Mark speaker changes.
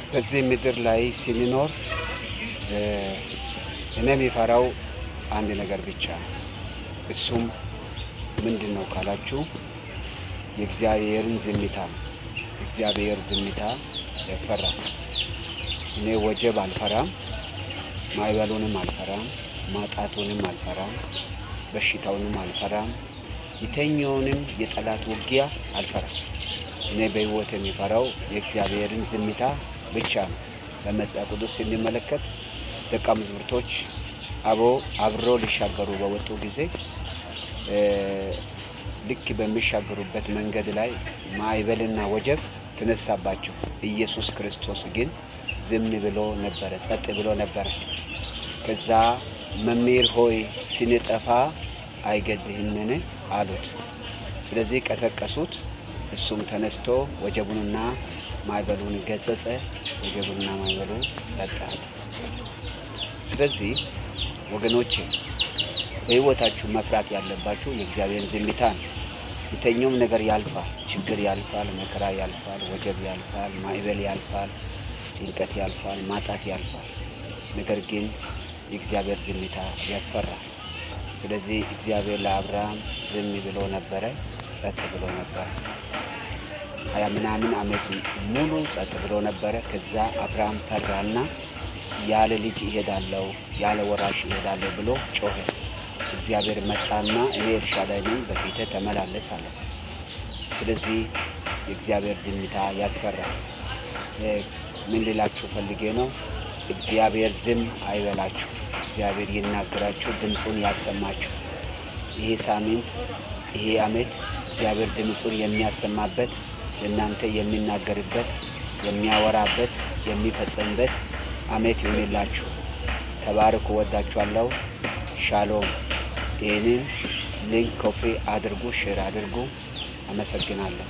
Speaker 1: በዚህ ምድር ላይ ስንኖር እኔ የሚፈራው አንድ ነገር ብቻ ነው። እሱም ምንድን ነው ካላችሁ የእግዚአብሔርን ዝምታ ነው። እግዚአብሔር ዝምታ ያስፈራል። እኔ ወጀብ አልፈራም፣ ማዕበሉንም አልፈራም፣ ማጣቱንም አልፈራም፣ በሽታውንም አልፈራም፣ የተኛውንም የጠላት ውጊያ አልፈራም። እኔ በሕይወት የሚፈራው የእግዚአብሔርን ዝምታ ብቻ ነው። በመጽሐፍ ቅዱስ ስንመለከት ደቀ መዛሙርቶች አብሮ ሊሻገሩ በወጡ ጊዜ ልክ በሚሻገሩበት መንገድ ላይ ማዕበልና ወጀብ ተነሳባቸው። ኢየሱስ ክርስቶስ ግን ዝም ብሎ ነበረ፣ ጸጥ ብሎ ነበረ። ከዛ መምህር ሆይ ስንጠፋ አይገድህምን አሉት። ስለዚህ ቀሰቀሱት። እሱም ተነስቶ ወጀቡንና ማዕበሉን ገሰጸ። ወጀቡንና ማዕበሉ ጸጥ አለ። ስለዚህ ወገኖቼ በሕይወታችሁ መፍራት ያለባችሁ የእግዚአብሔርን ዝምታ ነው። የተኛውም ነገር ያልፋል። ችግር ያልፋል፣ መከራ ያልፋል፣ ወጀብ ያልፋል፣ ማዕበል ያልፋል፣ ጭንቀት ያልፋል፣ ማጣት ያልፋል። ነገር ግን የእግዚአብሔር ዝምታ ያስፈራል። ስለዚህ እግዚአብሔር ለአብርሃም ዝም ብሎ ነበረ፣ ጸጥ ብሎ ነበረ። 20 ምናምን ዓመት ሙሉ ጸጥ ብሎ ነበረ። ከዛ አብርሃም ፈራና ያለ ልጅ እሄዳለሁ፣ ያለ ወራሽ እሄዳለሁ ብሎ ጮኸ። እግዚአብሔር መጣና እኔ ኤልሻዳይ ነኝ፣ በፊትህ ተመላለስ አለው። ስለዚህ የእግዚአብሔር ዝምታ ያስፈራል። ምን ልላችሁ ፈልጌ ነው? እግዚአብሔር ዝም አይበላችሁ። እግዚአብሔር ይናገራችሁ፣ ድምፁን ያሰማችሁ። ይሄ ሳምንት ይሄ ዓመት እግዚአብሔር ድምፁን የሚያሰማበት፣ ለእናንተ የሚናገርበት፣ የሚያወራበት፣ የሚፈጽምበት ዓመት ይሁንላችሁ። ተባረኩ። ወዳችኋለሁ። ሻሎም። ይህንን link copy አድርጉ፣ share አድርጉ። አመሰግናለሁ።